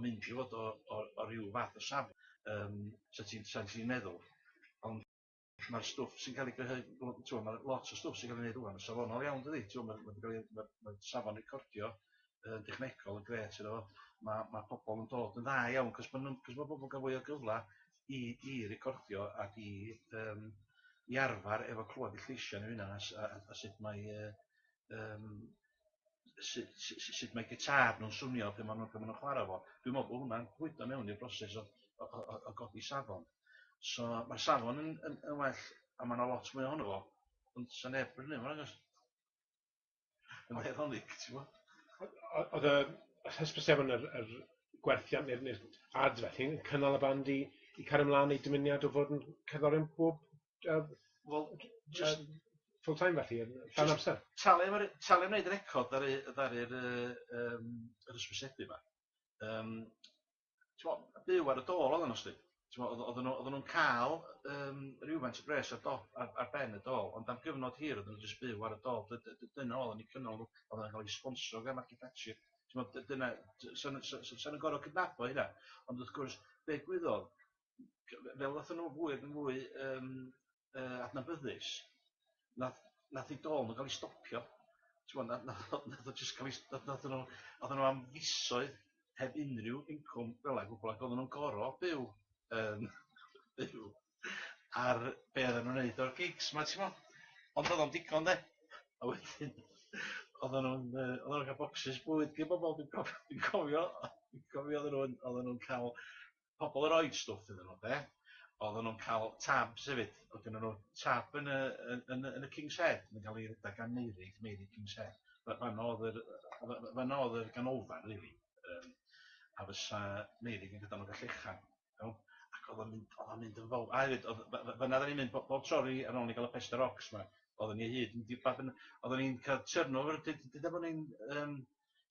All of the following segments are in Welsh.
o'n mynd i fod o ryw fath o safon, sa ti'n sa ti'n meddwl, ond ma'r stwff sy'n cael ei gyhoedd-, t'mo' ma' lot o stwff sy'n cael ei wneud rŵan yn safonol iawn dydi? T'mo' ma' 'di cael ei ma' safon recordio yn dechnegol yn grêt iddo fo. Ma' pobl yn dod yn dda iawn 'cos ma' nhw'n 'cos ma' bobl yn cael fwy o gyfle i recordio ac i arfar efo clywed eu lleisiau nhw hunan a sut mae sut mae gitar nhw'n swnio pan maen nhw'n chwarae fo. Dwi'n meddwl bod hwnna'n bwydo mewn i'r broses o godi safon. So mae'r safon yn well a mae yna lot mwy ohono fo, ond sa neb yn prynu fo nagos? Yn ironic, ti'n gwbod? Oedd y hysbysebon yr gwerthiant neu'r ads felly yn cynnal y band i cario ymlaen eu dymuniad o fod yn cerddorion bob Wel, just full time felly, yn llawn amser. Talu am wneud record ddaru'r yr hysbysebu 'ma. T'mo', byw ar y dôl oedden nhw 'sti. T'mo' oedden nhw'n cael rhywfaint o bres ar dop ar ben y dôl, ond am gyfnod hir oedden nhw jyst byw ar y dôl. Dyna oedd yn eu cynnal nhw. Oedden nhw'n cael eu sponsro gan manufacturer. T'mo' dyna sa nhw'n gorfod cydnabod hynna. Ond wrth gwrs, be ddigwyddodd, fel ddathon nhw fwy ac yn fwy adnabyddus, nath eu dôl nhw gael ei stopio. T'mo' nath o jyst cael ei nath nhw oedden nhw am fisoedd heb unrhyw incwm fel 'a gwbl ac oedden nhw'n gorfod byw ar be oedden nhw'n neud o'r gigs 'ma, t'mo'. Ond oedd o'm digon de. A wedyn oedden nhw'n cael bocsys bwyd gen bobl. Dwi'n cofio oedden nhw'n cael pobl yn rhoid stwff iddyn nhw de. Oedden nhw'n cael tabs hefyd. Oedd gynnon nhw tab yn y King's Head yn cael ei redeg gan Meurig, Meurig King's Head. Fan oedd yr ganolfan really. A fysa Meurig yn gadael nhw gael llechan. Iawn? Ac oedd o'n mynd yn fawr. A hefyd, fan'na oedden ni'n mynd bob tro ni ar ôl ni gael y Pester Rocks 'ma. Oedden ni hyd yn di oedden ni'n cael turnover, dyda bod ni'n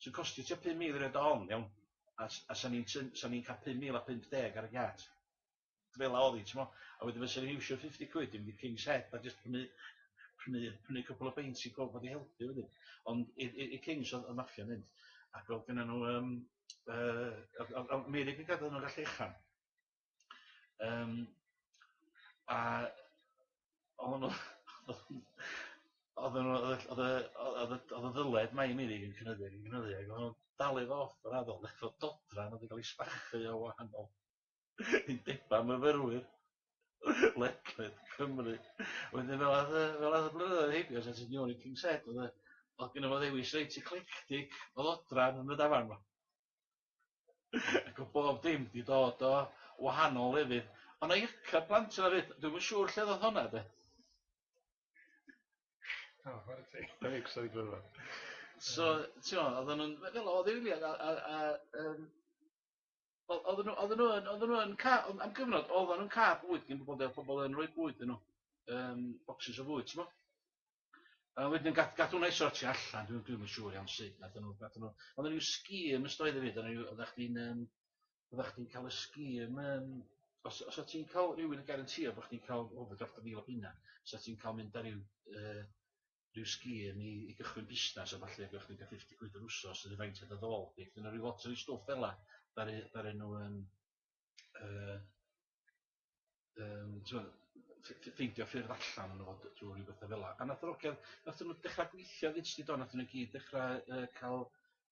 sy'n costio tua 5,000 i roid o on, iawn. A sa ni'n cael 5,050 ar y giat. Fel 'a oedd hi, t'mo'. A wedyn fysa ni'n iwsio £50 i mynd i King's Head a jyst prynu cwpl o beints i gweld bod i helpu wedyn. Ond i King's oedd y maffia'n mynd. Ac oedd gynnon nhw oedd Meurig yn gadael nhw gael llechan. A oedden nhw oedd y ddyled mae Meurig yn cynyddu ac yn cynyddu ac oedden nhw'n dalu fo off yn raddol efo dodran oedd wedi cael ei sbachu o wahanol undebau myfyrwyr ledled Cymru. Wedyn fel oedd y blynyddoedd heibio sa ti'n nôl i King's Head, oedd gynno fo ddewis reit eclectic o ddodran yn y dafarn 'ma. Ac oedd bob dim 'di dod o wahanol lefydd. Ond 'na iacad plant yna 'fyd, dwi'm yn siŵr lle ddoth hwnna de. O, chwarae teg. Da ni sori glywed. So, ti'n meddwl, oedden nhw'n, fel oedd i rili, a oedden nhw yn cael, am gyfnod, oedden nhw'n cael bwyd gen bobl, de, pobl yn rhoi bwyd iddyn nhw, boxes o fwyd, ti'n mo? A wedyn gath hwnna i sortio allan, dwi'm yn siŵr iawn sut nath nhw, oedd nhw'n scheme ystod hefyd, oeddach chdi'n cael y scheme, os o't ti'n cael rhywun yn garantio bod chdi'n cael overdraft o £1,000, sa ti'n cael mynd ar ryw scheme i gychwyn busnes a falle bod chdi'n cael £50 yr wsos neu faint o dy ddôl di. Dyna ryw lot o ryw stwff fel 'a ddaru nhw t'mod, ffeindio ffyrdd allan yn fo drwy ryw bethau fel 'a. A nath yr hogia, nath nhw dechrau gweithio 'fyd 'sti do, nath nhw gyd dechrau cael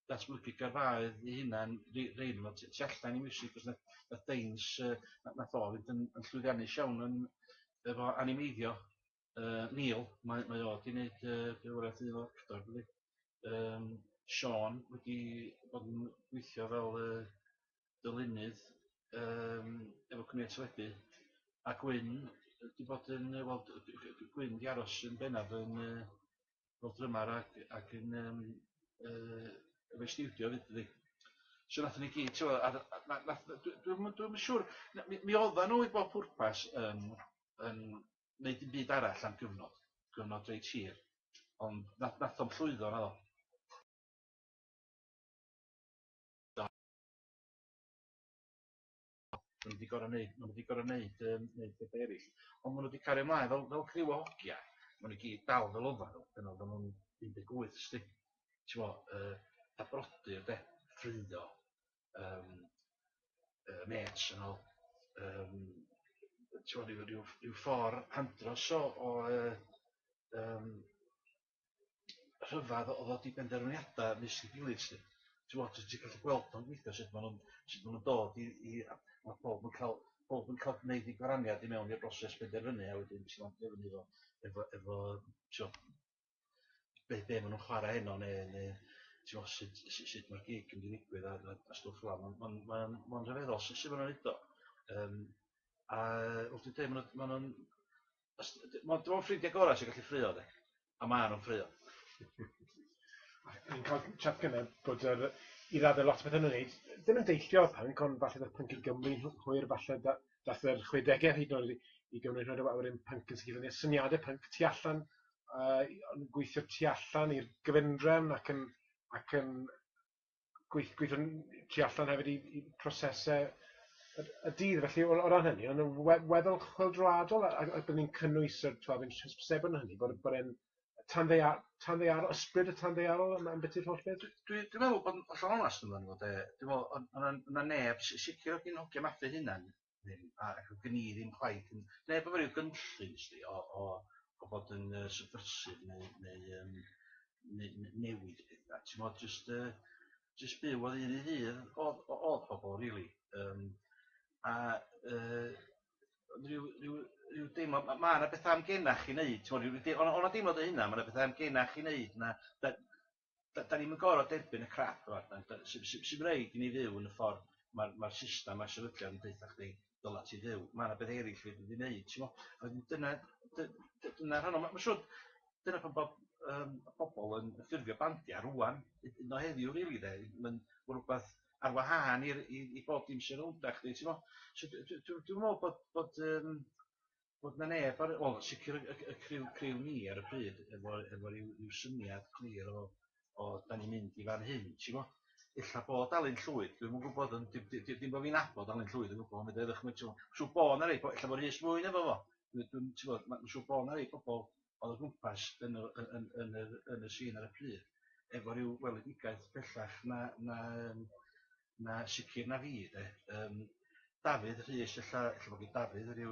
datblygu gyrfaoedd eu hunan rei nhw tu allan i miwsig, cos nath Deins, nath o fynd yn llwyddiannus iawn yn efo animeiddio. Neil, mae o 'di wneud bywoliaeth un fel actor, dydi? Sean wedi bod yn gweithio fel dylunydd efo cwmnïau teledu, a Gwyn wedi bod yn, wel, Gwyn 'di aros yn bennaf yn fel drymar ac yn efo'i stiwdio 'fyd, dydi? So nathon ni gyd, t'mo', a nath, dwi'm yn siŵr, mi oeddan nhw i bob pwrpas yn neud dim byd arall am gyfnod reit hir, ond nath o'm llwyddo naddo. Ma' nhw 'di gor'o' neud pethe erill, ond ma' nhw 'di cario ymlaen fel criw o hogia, ma' nhw gyd dal fel oddan nhw pan oedden nhw'n 18 'sti. T'mo' a brodyr de, ffraeo, mêts yn ôl. Ti'n gwbod, ryw ffordd andros o rhyfedd o ddod i benderfyniadau mysg ei gilydd 'lly. Ti'n gwbod, ti'n gallu gweld o'n gweithio sut maen nhw'n dod i a ma' pob yn cael gwneud ei gyfraniad i mewn i'r broses benderfynu, a wedyn ti'n landio fyny efo t'wo' be maen nhw'n chwarae heno neu ti'n gwbod sut mae'r gig yn mynd i ddigwydd a stwff fel 'a. Mae'n rhyfeddol sut maen nhw'n neud o. A fel dwi'n deud, maen nhw'n ffrindiau gorau sy'n gallu ffraeo de. A maen nhw'n ffraeo. Ni'n cael chat gynne bod i raddau lot o bethau nhw'n gwneud, ddim yn deillio o'r punk, ond falle dath punk i Gymru hwyr, falle dath yr 60au hyd yn oed i Gymru hwyr, a wedyn punk yn sgil hynny. Syniadau punk tu allan, yn gweithio tu allan i'r gyfundrefn ac yn gweithio tu allan hefyd i prosesau y dydd. Felly, o ran hynny, ond yn weddol chwyldroadol, a bydd ni'n cynnwys yr 12 inch hysbysebon yn hynny, bod e'n tanddaearol, ysbryd y tanddaearol am beth yw'r holl beth? Dwi'n meddwl bod yn hollol onast amdano fo de. Dwi'n meddwl o'na neb, sicr o gyn hogia Maffia hunan ddim, ac o gyn i ddim chwaith, neb efo ryw gynllun sdi o fod yn subversive neu newid pethau. Ti'n meddwl, just byw o ddydd i ddydd oedd pobl, really. A ryw deimlo, ma' 'na bethau amgenach i wneud, ti'n gwbod, o'na deimlad o hynna, ma' 'na bethau amgenach i wneud na, da ni'm yn gorfod derbyn y crap yma, sy'n rhaid i ni fyw yn y ffordd mae'r system a'r sefydliad yn deutha chdi dyla ti fyw. Mae 'na beth eraill fedri di wneud, ti'n gwbod? A wedyn dyna rhan o, mae'n siŵr, dyna pan bod pobl yn ffurfio bandiau rŵan, hyd yn oed heddiw rili de, mae'n rhywbeth ar wahân i bob dim sy'n rownd chdi, ti'n gwbod? So dwi'n meddwl bod 'na neb ar, wel, sicr y criw ni ar y pryd efo ryw syniad clir o da ni'n mynd i fan hyn, ti'n gwbod? Ella bod Alun Llwyd, dwi'm yn gwybod, ond dim bod fi'n nabod Alun Llwyd yn gwybod, ond medra i ddychmygu, ti'n gwbod, siŵr bod 'na rei, ella bod Rhys Mwyn efo fo. Dwi'n ti'n gwbod, mae'n siŵr bod 'na rei pobl oedd o gwmpas yn y sîn ar y pryd, efo ryw weledigaeth bellach na sicr na fi, de. Dafydd Rhys, ella bod gen Dafydd ryw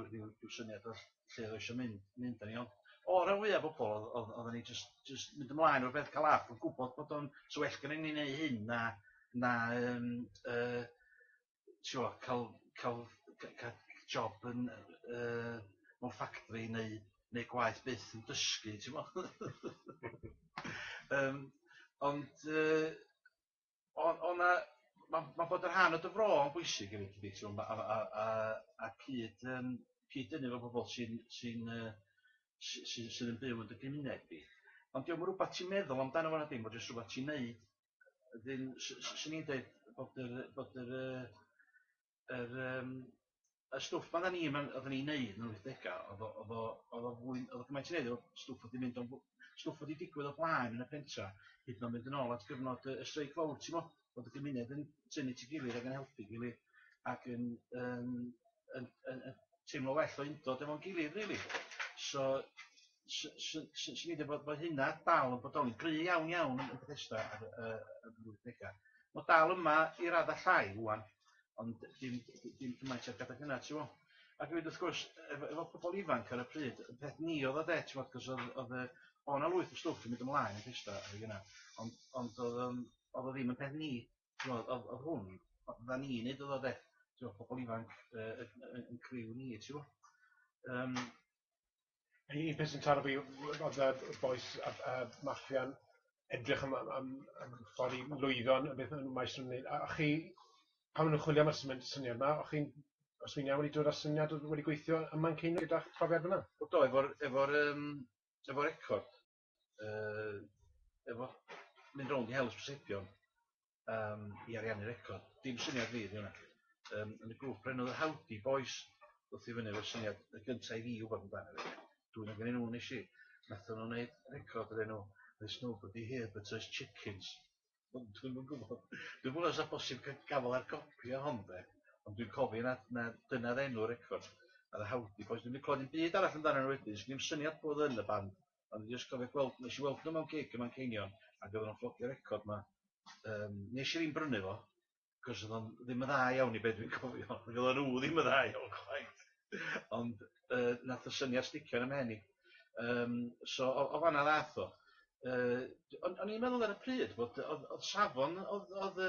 syniad o lle oedd o eisiau mynd â ni, ond o ran fwyaf bobl, oedden ni just mynd ymlaen o'r beth cael laff, yn gwybod bod o'n so well gen ni wneud hyn na ti'n cael job mewn ffactri neu gwaith byth yn dysgu, ti'n gwbod? Ond ma' bod yn rhan o dy fro yn bwysig hefyd, dydi, ti'n gwbod, a cyd-dynnu efo bobl sydd yn byw yn dy gymuned di. Ond dio'm yn rhywbeth ti'n meddwl amdano fo na dim, ond jyst rhywbeth ti'n neud. Wedyn, swn i'n deud bod yr y stwff ma' ni oedden ni'n neud yn yr 80au, oedd o gymaint i neud efo stwff wedi mynd o'n stwff wedi digwydd o blaen yn y pentra, hyd yn oed mynd yn ôl at gyfnod y streic fawr, ti'n mo? Bod y gymuned yn tynnu at ei gilydd ac yn helpu gilydd ac yn teimlo well o undod efo'n gilydd, really. So, swn i'n dweud bod hynna dal yn bodoli gry iawn iawn yn Bethesda ar yr 80au. Mae dal yma i raddau llai ŵan, ond dim cymaint ar gydag hynna, ti'n gwbod? Ac hefyd wrth gwrs, efo pobl ifanc ar y pryd, y peth ni oedd o de, ti'n gwbod, cos oedd o 'na lwyth o stwff yn mynd ymlaen yn Bethesda ar hynna, ond oedd o ddim yn peth ni, ti'n gwbod, oedd hwn, oeddan ni'n neud oedd o de, ti'n gwbod, pobl ifanc yn criw ni, ti'n gwbod? Un peth sy'n taro fi oedd y bois a Maffia'n edrych am ffordd i lwyddo yn beth yn maes nhw'n wneud. A chi, pan maen nhw'n chwilio am y syniad yma, o'ch chi'n, os fi'n iawn, wedi dod â syniad oedd wedi gweithio ym Manceinion gyda'ch profiad fyna? Wel do, efo record, efo mynd rownd i hel hysbysebion i ariannu record. Dim syniad fi, di hwnna. Yn y grŵp enw The Howdy Boys, ddoth i fyny efo'r syniad y gyntaf i fi wybod amdano fe. Dwi'n o gen nhw nes i. Nathon nhw wneud record o'r enw There's Nobody Here But Us Chickens. Ond dwi'm yn gwybod. Dwi'm yn gwybod os posib cael gafel ar gopi o hon de. Ond dwi'n cofio na dyna'r enw'r record. A The Howdy Boys. Dwi'm wedi clywed dim byd arall amdano nhw wedyn. Sgyn i'm syniad bod yn y band. Ond dwi'n just cofio gweld, nes i weld nhw mewn gig ym Manceinion ac oedden nhw'n fflogio'r record ma. Nes i ddim brynu fo. Cos oedd o'n ddim yn dda iawn i be dwi'n cofio. Ac oedden nhw ddim yn dda iawn chwaith. Ond nath y syniad sticio yn 'y mhen i. So o fan'na ddath o. O'n i'n meddwl ar y pryd bod oedd safon oedd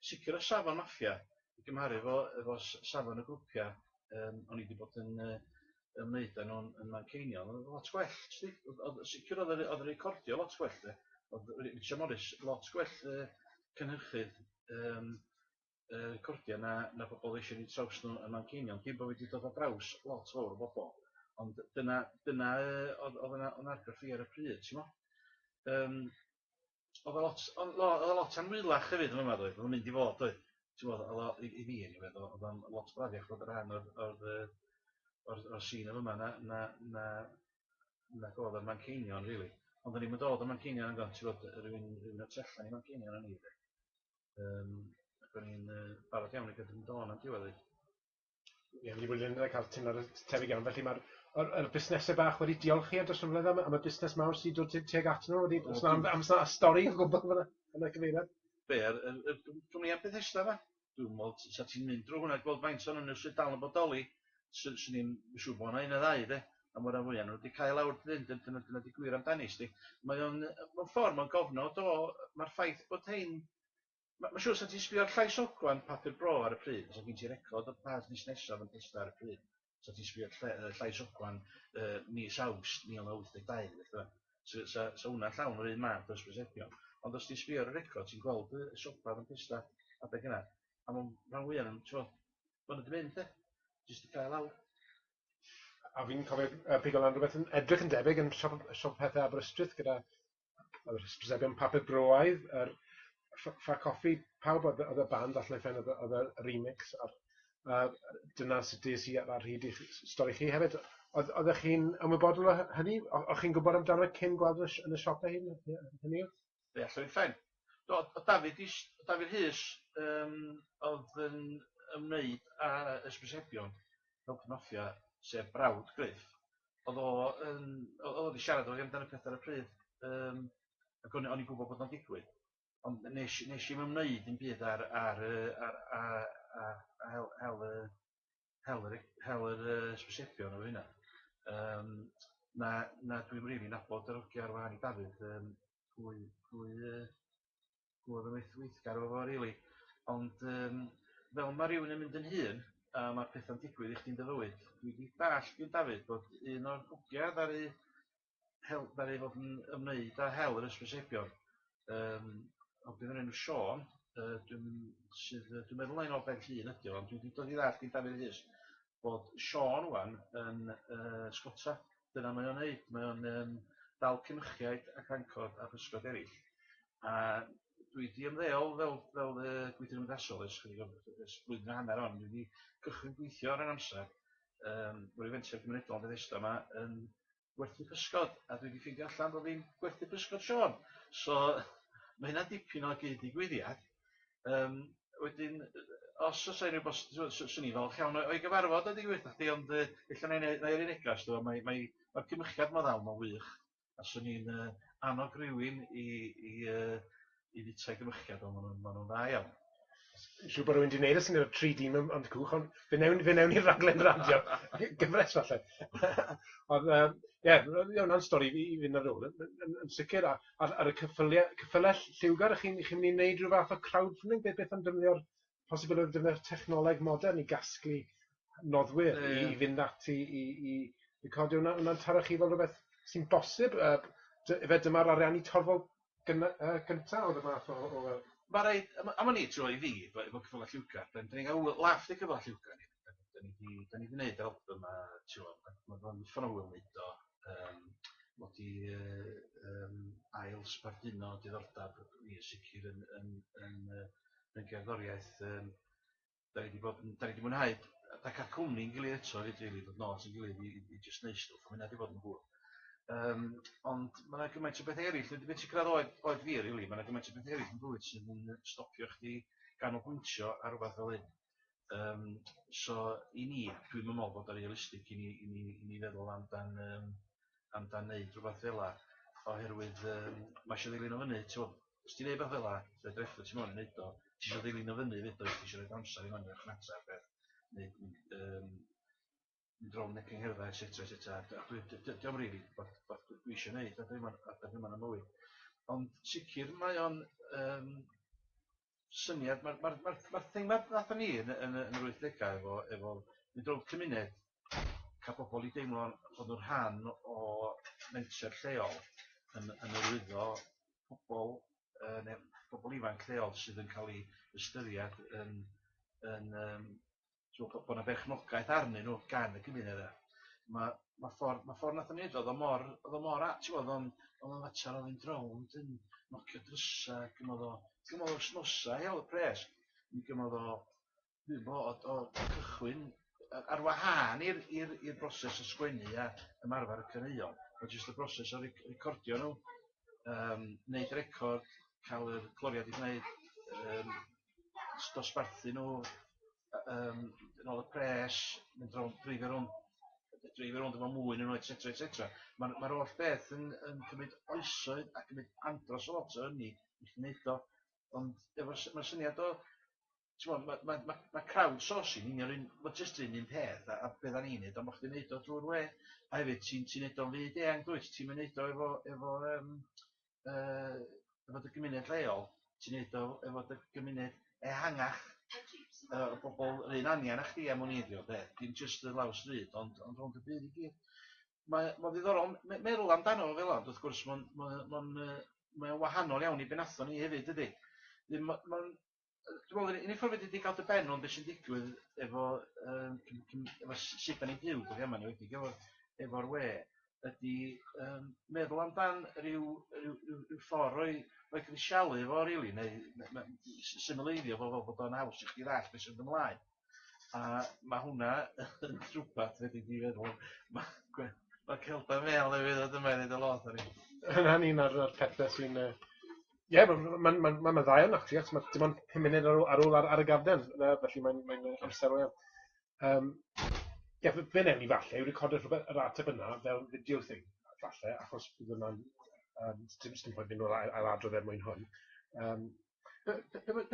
sicr o safon Maffia i gymharu efo safon y grwpia o'n i wedi bod yn ymwneud â nhw'n yn Manceinion, oedd lot gwell, 'sti. Oedd sicr oedd y recordio lot gwell de. Oedd Richard Morris lot gwell cynhyrchydd recordio na bobl eisiau ni traws nhw yn Manceinion. Dim bod fi wedi dod ar draws lot fawr o bobl, ond dyna oedd yna o'n argraff i ar y pryd, ti'n mo? Oedd o lot, oedd o lot anwylach hefyd yn yma, doedd, oedd o'n mynd i fod, doedd. Ti'n mo, oedd o, i fi, anyway, oedd o'n lot brafiach bod yn rhan o'r sîn yma na oedd yn Manceinion, really. Ond o'n i'n dod o Manceinion yn ti'n bod, rhywun o tu allan i Manceinion o'n i. Ac o'n i'n barod iawn i gadw yn dôn am diwedd. Ie, fi wedi bod yn cael teimlad tebyg iawn, felly mae'r yr busnesau bach wedi diolch chi dros y flynedd am y busnes mawr sydd dod tuag at nhw, wedi, os na, am stori o gwbl fyna yn y cyfeiriad? Be, yr cwmni am Bethesda fa? Dwi'n meddwl, sa ti'n mynd drwy hwnna, gweld faint o'n nhw sydd dal yn bodoli, swn i'n siŵr bod yna un neu ddau, de. A mae'r rhan fwyaf nhw wedi cael lawr dyn, dyna di gwir amdani, sti. Mae o'n, mewn ffordd, mae'n gofnod o, mae'r ffaith bod hein. Mae'n siŵr sa ti'n sbio ar Llais Ogwan papur bro ar y pryd, os gen ti record o pa mis nesaf yn Bethesda ar y pryd. Sa ti'n sbio ar Llais Ogwan mis Awst 1982, felly. So hwnna llawn o'r un math o hysbysebion. Ond os ti'n sbio ar y record, ti'n gweld y siopa yn Bethesda adeg yna. A mae'n rhan fwyaf nhw'n, ti'n gwbod, maen nhw wedi mynd, de. Jyst i cael lawr. A fi'n cofio pigo lan rhywbeth yn edrych yn debyg yn siop pethau Aberystwyth gyda yr hysbysebion papur broaidd, yr ffa coffi, pawb oedd y band allan o'i phen, oedd y remix, a dyna sut des i ar hyd i'ch stori chi hefyd. Oeddech chi'n ymwybodol o hynny? O'ch chi'n gwybod amdano cyn gweld yn y siopau hynny? Fe allan i'n ffen. Do, o David Rhys oedd yn ymwneud â hysbysebion Helpu Maffia, sef brawd Gruff. Oedd o wedi siarad efo fi amdano pethau ar y pryd, ac o'n i'n gwybod bod o'n digwydd. Ond nes i'm ymwneud yn byd ar hel yr hysbysebion o hynna. Na dwi'n rili nabod yr hogia ar wahân i Dafydd, pwy oedd yn weithgar efo fo rili. Ond fel mae rhywun yn mynd yn hŷn a mae'r pethau'n digwydd i chdi'n dy fywyd, dwi wedi dallt gyn Dafydd bod un o'r hogia ddaru fod yn ymwneud â hel yr hysbysebion. Hogyn o'r enw Siôn, dwi'n meddwl mai un o Ben Llŷn ydi o, ond dwi wedi dod i ddallt gyn Dafydd Rhys bod Siôn ŵan yn sgota. Dyna mae o'n neud, mae o'n dal cimychiaid a crancod a physgod eraill. A dwi wedi ymddeol fel gweithiwr cymdeithasol ers blwyddyn a hanner on, dwi wedi cychwyn gweithio ar yr amser, wedi fenter gymunedol yn Bethesda yma yn gwerthu pysgod, a dwi wedi ffeindio allan bod fi'n gwerthu pysgod Siôn. So mae hynna'n dipyn o gyd-ddigwyddiad. Wedyn, os oes unrhyw bos, swn i'n falch iawn o'i gyfarfod a digwydd chdi, ond ella na i yrru negas, mae'r cymychiad ma ddal, mae'n wych. A swn i'n annog rhywun i fwyta gymychiad, ond maen nhw'n dda iawn. Siŵr bod rhywun wedi gwneud y syniad o 3 dyn ond cwch, ond fe newn ni'r raglen radio gyfres falle. Ond ie, hwnna'n stori i fynd ar ôl yn sicr. Ar y cyffylau lliwgar, chi'n mynd i wneud rhyw fath o crowdfunding? Beth am defnyddio'r posibilrwydd o defnyddio'r technoleg modern i gasglu noddwyr i fynd ati i recordio? Hwnna'n taro chi fel rhywbeth sy'n bosib? Efe dyma'r ariannu torfol gyntaf oedd y math o Mae rhaid, am o'n i, tro i fi, efo cyffylau lliwgar, da ni'n cael laff di cyffylau lliwgar ni. Da ni wedi gwneud yr album a, mae'n uffern o hwyl wneud o. Mod i ail sbarduno diddordeb fi yn sicr yn gerddoriaeth. Da ni wedi mwynhau, da cael cwmni'n gilydd eto, rili, dod nôl at ein gilydd i jyst neud stwff, mae hynna wedi bod yn hwyl. Ond mae yna gymaint o beth eraill, beth ti'n cyrraedd oed fi, really, mae yna gymaint o beth eraill yn bywyd sydd yn stopio chdi ganolbwyntio ar rhywbeth fel hyn. So i ni, dwi'n meddwl bod o'n realistig i ni feddwl amdan neud rhywbeth fel 'a, oherwydd mae eisiau ddilyn o fyny, ti'n gwbod, os ti'n neud rhywbeth fel 'a, rhoid yr effort i mewn i neud o, Ti isio ddilyn o fyny 'fyd does, ti isio roid amser i mewn i farchnata a peth, neu mynd rownd y cyngherddau et cetera et cetera. A dwi dydy o'm rili wbath wbath dwi isio neud adeg yma adeg yma yn 'y mywyd. Ond sicr mae o'n syniad ma'r ma'r ma'r ma'r thing 'ma nathon ni yn y yn y yn yr wythdegau efo mynd rownd cymuned, cael pobl i deimlo bod nhw'n rhan o menter lleol yn yn hyrwyddo pobl neu bobl ifanc lleol sydd yn cael eu ystyried yn t'mo' bod 'na berchnogaeth arnyn nhw gan y gymuned yna. Ma' ffordd nathon ni neud o o'dd o mor t'mo' o'dd o'n fater o fynd rownd yn nocio drysa, gymodd o wsnosa i hel y pres, mi gymodd o dwi'm bo' o cychwyn ar wahân i'r broses o sgwennu a ymarfer y caneuon, ma' jyst y broses o recordio nhw, neud record, cael yr cloriad i gwneud, dosbarthu nhw, yn ôl y pres, mynd rownd, dreifio rownd efo mwy yn nhw, et cetera, et cetera. Ma'r holl beth yn cymryd oesoedd a cymryd andros o lot o ynni i chdi neud o. Ond efo'r ma'r syniad o, t'mo', ma' crowdsourcing union un, ma' jyst yr un peth a be' 'dan ni'n neud, ond bo' chdi'n neud o drwy'r we. A hefyd ti'n neud o'n fyd eang dwyt, ti'm yn neud o efo dy gymuned lleol, ti'n neud o efo dy gymuned ehangach, o bobol yr un anian â chdi am wn i 'di o de, dim jyst y lawr stryd ond rownd y byd i gyd. Mae ddiddorol meddwl amdano fo fel 'a, ond wrth gwrs mae o'n wahanol iawn i be nathon ni hefyd, dydi? Dwi'n meddwl, unig ffordd fedri di gael dy ben rownd beth sy'n digwydd efo sut 'dan ni'n byw dyddia yma, yn enwedig efo'r we, ydy meddwl amdan ryw ffordd roi grisialu fo, rili, neu symleiddio fo fel bod o'n haws i chdi ddallt beth sy'n mynd ymlaen. A mae hwnna yn rhywbeth fedri di feddwl, mae Celda Mêl newydd ddod yma i ddeud y lot ar ni. Hynna'n un o'r pethau sy'n... Ie, mae'n ma dda iawn, actually, achos mae dim ond 5 munud ar ôl ar y garden, felly mae'n amser o iawn. Ie, be newn ni falle yw recordio rhywbeth yr ateb yna fel video thing, falle, achos bydd hwnna'n... Dim pwynt fynd nôl ail adrodd er mwyn hwn. Pan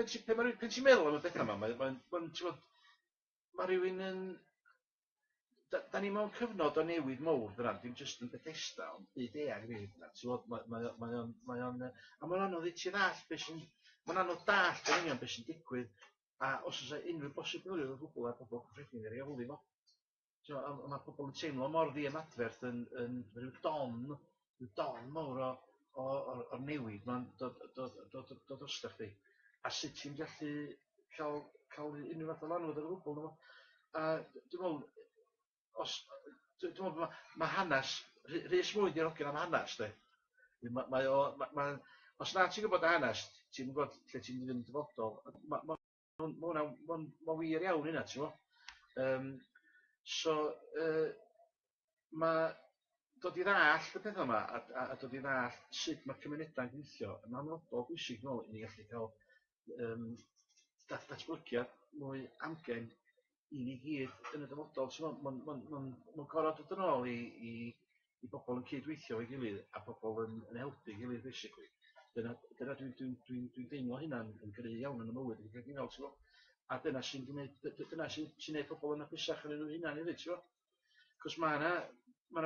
ti'n meddwl am y bethau yma, ti'n gwbod, mae rhywun yn... Da ni mewn cyfnod o newid mowr dyna, dim jyst yn Bethesda, ond byd eang rili dyna. Ti'n gwbod, a mae'n anodd i ti ddallt beth sy'n... Mae'n anodd dallt yn union beth sy'n digwydd, a os oes unrhyw bosibilrwydd o gwbl ar bobl cyffredin i reoli fo. Ti'n gwbod, a mae pobl yn teimlo mor ddiymadferth yn rhyw don mawr o'r newid ma'n dod drosta chdi. A sut ti'n gallu cael unrhyw fath o lanwad ar y gwbl, na fo. A dwi'n meddwl, os, dwi'n meddwl ma' hanes, Rhys Mwyn 'di'r hogyn am hanes, de. Mae o, os na ti'n gwybod y hanes, ti'n gwybod lle ti'n mynd i fynd yn y dyfodol. Ma' hwnna, ma'n wir iawn hynna, ti'n gwbod? So, ma' dod i ddallt y pethau yma a dod i ddallt sut mae cymunedau'n gweithio yn hanfodol bwysig, dwi'n meddwl, i ni gallu cael datblygiad mwy amgen i ni gyd yn y dyfodol. Ti'n gwbod, ma'n gorfod dod yn ôl i bobl yn cydweithio efo'i gilydd a pobl yn helpu ei gilydd, basically. Dyna dwi'n deimlo hynna'n yn gry iawn yn y mywyd yn gyffredinol, ti'n gwbod? A dyna sy'n gwneud pobl yn hapusach yn nhw hunain hefyd, ti'n gwbod? Cos ma' 'na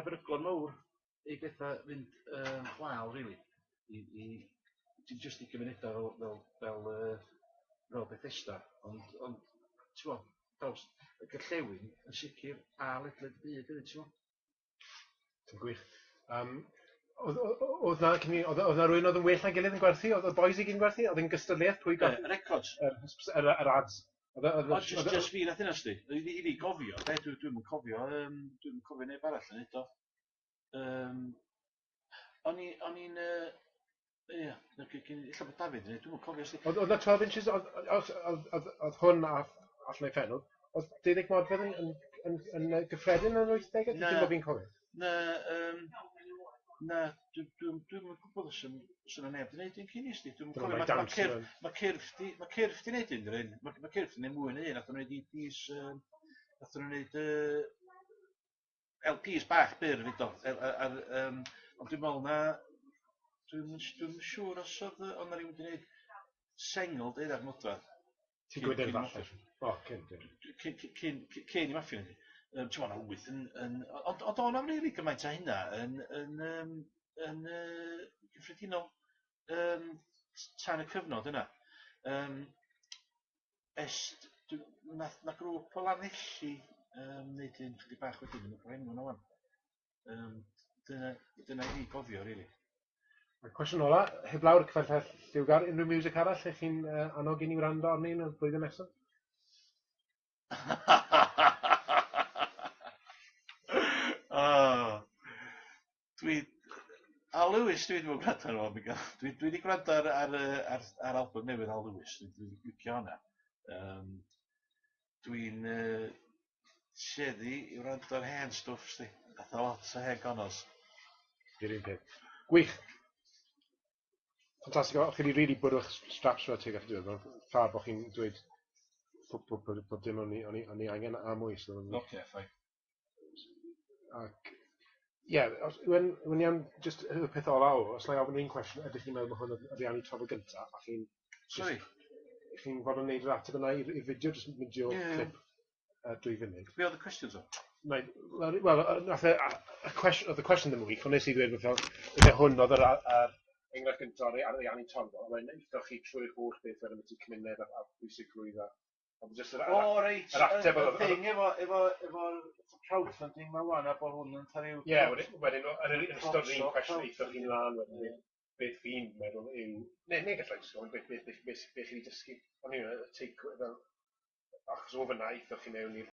beryglon mawr i bethau fynd yn chwâl, rili, i dim jyst i gymunedau fel Bethesda, ond ti'n gwbod, draws y gorllewin yn sicr a ledled y byd hefyd, ti'n gwbod? Ti'n gwych. Oedd 'na rywun oedd yn well na'i gilydd yn gwerthu? Oedd y boys i gyd yn gwerthu? Oedd e'n gystadleuaeth pwy gath Y records? Yr ads. Oedd, O, just fi nath hynna, sti. I fi gofio, de, dwi'm yn cofio neb arall yn neud o. O'n i'n, ie, ella bod Dafydd yn neud, dwi'm yn cofio, sti. Oedd 'na 12 inches, oedd hwn a allan o'i phen, oedd 20 modfedd yn gyffredin yn yr 80au? Na. Dim bod fi'n cofio. Na, na, dwi'm yn gwybod os yna neb 'di neud un cyn i, sti. Dwi'm yn Dyna cofio. mae dawns Mae Cyrff 'di neud un, dyn. Mae Cyrff 'di neud mwy na un. Nath nhw'n neud EPs, nath nhw'n neud LPs bach byr fyd o. Ond dwi'n meddwl na... Dwi'm yn siŵr os oedd 'na rywun wedi neud sengl deuddag modfedd. Ti'n gwybod Cyn- falle. O, cyn, cyn. Cyn i Maffia. Ti'n meddwl, wyth yn. Ond o'n am rili gymaint â hynna yn gyffredinol tan y cyfnod yna. Es, dwi, nath na grŵp o Lanelli neud un chydig bach wedyn, yn y enw nhw wan. Dyna i fi gofio, rili. Y cwestiwn ola, heblaw'r cyfeillell lliwgar, unrhyw music arall lle chi'n annog i ni wrando arni yn y blwyddyn nesaf? Oh, dwi... Al Lewis dwi wedi bod yn gwrando arno fo, dwi wedi gwrando ar album newydd Al Lewis, dwi wedi licio hwnna. Dwi'n tueddu i wrando ar hen stwff, sti. Fatha lot o hen gonos. Di'r un peth. Gwych. Ffantastig. O, chi wedi really bwrw eich straps fe tuag at y diwedd. Mae'n fab bod chi'n dweud pob dim o'n i angen a mwy. So, Oce, fine. Ac, ie, yeah, yw'n iawn, just y peth ola o, os na i ofyn un cwestiwn, ydych chi'n meddwl bod hwn yn ariannu trafod gyntaf, a chi'n Sorry. Chi'n fod yn neud yr ateb yna i'r fideo, just fideo clip 2 funud. Be oedd y cwestiwn to? Wel, nath e, y cwestiwn, oedd y cwestiwn ddim yn wych, ond nes i ddweud fel, ydy hwn oedd yr enghraifft gyntaf ar ariannu torfol, a wedyn aethoch chi trwy'r holl beth wedyn ambiti cymuned a pwysigrwydd a jyst O, reit, yr ateb y oedd thing efo crowdfunding ma wan a bod hwn yn cael ryw Ie, wedyn, yn ystod yr un Crowdsource, cwestiwn aethoch chi'n mlaen wedyn, beth fi'n meddwl yw, neu gallai jyst gofyn beth chi wedi dysgu. O'n i'n y take fel, achos o fyna aethoch chi mewn i'r